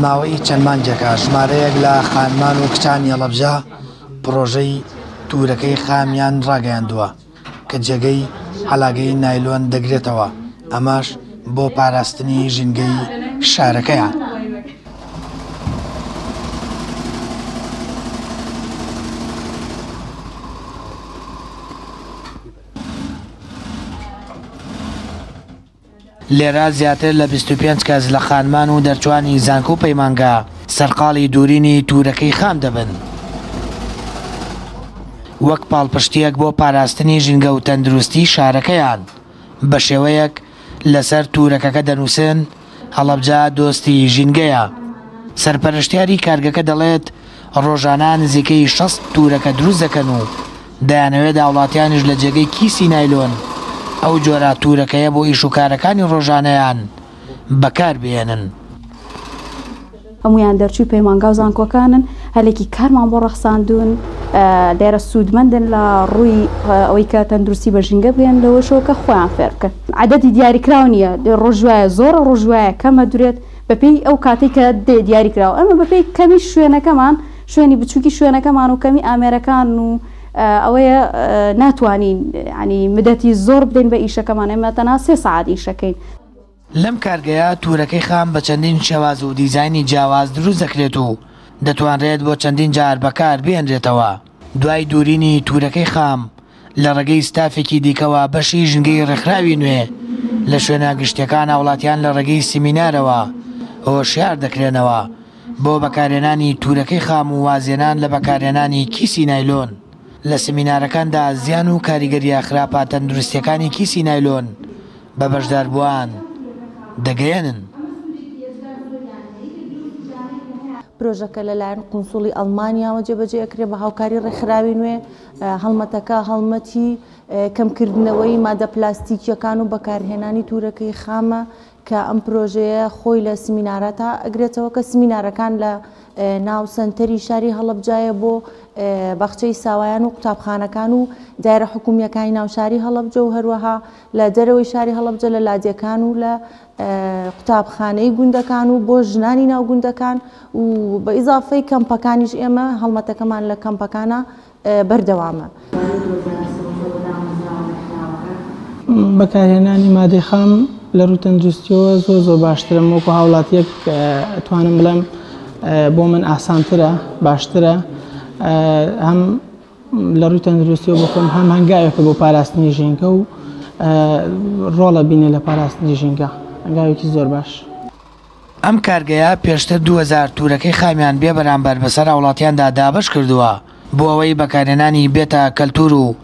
ماوەی چەند مانگێکە ژمارەیەک لە خانمان و کچانی هەڵەبجە پڕۆژەی تورەکەی خامیان ڕاگەیاندووە کە جێگەی عەلاگەی نایلۆن دەگرێتەوە، ئەمەش بۆ پاراستنی ژینگەی شارەکەیان. لێرە زیاتر لە 25 کەس لە خانمان و دەرچوانی زانکۆ و پەیمانگا سەرقاڵی دوورینی توورەکەی خام دەبن وەک پاڵپشتییەک بۆ پاراستنی ژینگە و تەندروستی شارەکەیان بە شێوەیەک لەسەر توورەکەکە دەنووسن هەڵەبجە دۆستی ژینگەیە. سەرپەرشتیاری کارگەکە دەڵێت، ڕۆژانە نزیکەی 60 تورەکە دروست دەکەن و دەیانەوێت هاوڵاتیانیش لە جێگەی کیسی نایلۆن ئەو جۆرە تورەکەیە بۆ ئیشوکارەکانی ڕۆژانەیان بەکار بهێنن. هەموویان دەرچووی پەیمانگا و زانکۆکانن، هەلێکی کارمان بۆ ڕەخساندوون، لێرە سوودمەندن لە ڕووی ئەوەی کە تەندروستی بە ژینگە بگەن لەوەشەوە کە خۆیان فێر بکەن. عەدەدی دیاریکراو نییە، ڕۆژ وایە زۆرە ڕۆژ وایە کەمە درێت بەپێی ئەو کاتەی کە دیاری کراوە. ئێمە بەپێی کەمی شوێنەکەمان، شوێنی بچووکی شوێنەکەمان و کەمی ئامێرەکان و ئەوەیە ناتوانین یانی مدەتی زۆر بدەین بە ئیشەکەمان، ئێمە تەنها سێ سەعات ئیشەکەین. لەم کارگەیە تورەکەی خام بە چەندین شێواز و دیزاینی جیاواز دروست دەکرێت و دەتوانرێت بۆ چەندین جار بەکار بهێنرێتەوە. دوای دورینی تورەکەی خام لە ڕێگەی ستافێکی دیکەوە بەشی ژینگەی ڕێکخراوی نوێ لە شوێنە گشتیەکان هاوڵاتیان لە ڕێگەی سیمینارەوە هۆشیار دەکرێنەوە بۆ بەکارهێنانی تورەکەی خام و وازهێنان لە بەکارهێنانی کیسی نایلۆن. لە سیمینارەکاندا زیان و کاریگەریە خراپە تەندروستیەکانی کیسی نایلۆن بە بەشداربووان دەگەیەنن. پرۆژەکە لەلایەن قونسوڵی ئەڵمانیاوە جێبەجێ ئەکرێت بە هاوکاری ڕێکخراوی نوێ. هەڵمەتەکە هەڵمەتی کەمکردنەوەی مادە پلاستیکیەکان و بەکارهێنانی تورەکەی خامە کە ئەم پرۆژەیە خۆی لە سمیناراتا ئەگرێتەوە کە سمینارەکان لە ناو سەنتەری شاری هەڵەبجایە بۆ باخچەی ساوایان و قوتابخانەکان و دایرە حکومییەکانی ناو شاری هەڵەبجە و هەروەها لە دەرەوەی شاری هەڵەبجە لە لادێکان و لە قوتابخانەی گوندەکان و بۆ ژنانی ناو گوندەکان و بە ئیزافەی کەمپەکانیش ئێمە هەڵمەتەکەمان لە کەمپەکانە بەردەوامە. بەکارهێنانی مادەی خام لە ڕووی تەندروستیەوە زۆر زۆر باشترە وەکو هاوڵاتیەک ئەتوانم بڵێم بۆ من ئاسانترە باشترە هەم لە ڕووی تەندروستیەوە بۆ خۆم هەم هەنگاوێکە بۆ پاراستنی ژینگە و ڕۆڵە بینێ لە پاراستنی ژینگە هەنگاوێکی زۆر باش. ئەم کارگەیە پێشتر 2000 تورەکەی خامیان بێ بەرامبەر بەسەر هاوڵاتیاندا دابەش کردووە بۆ ئەوەی بەکارهێنانی بێتە کەلتور و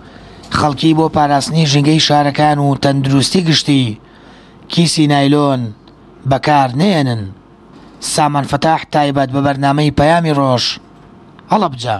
خەڵکی بۆ پاراستنی ژینگەی شارەکان و تەندروستی گشتی کیسی نایلۆن بەکار نەیەنن. سامان فەتاح تایبەت بە بەرنامەی پەیامی ڕۆژ، هەڵەبجە.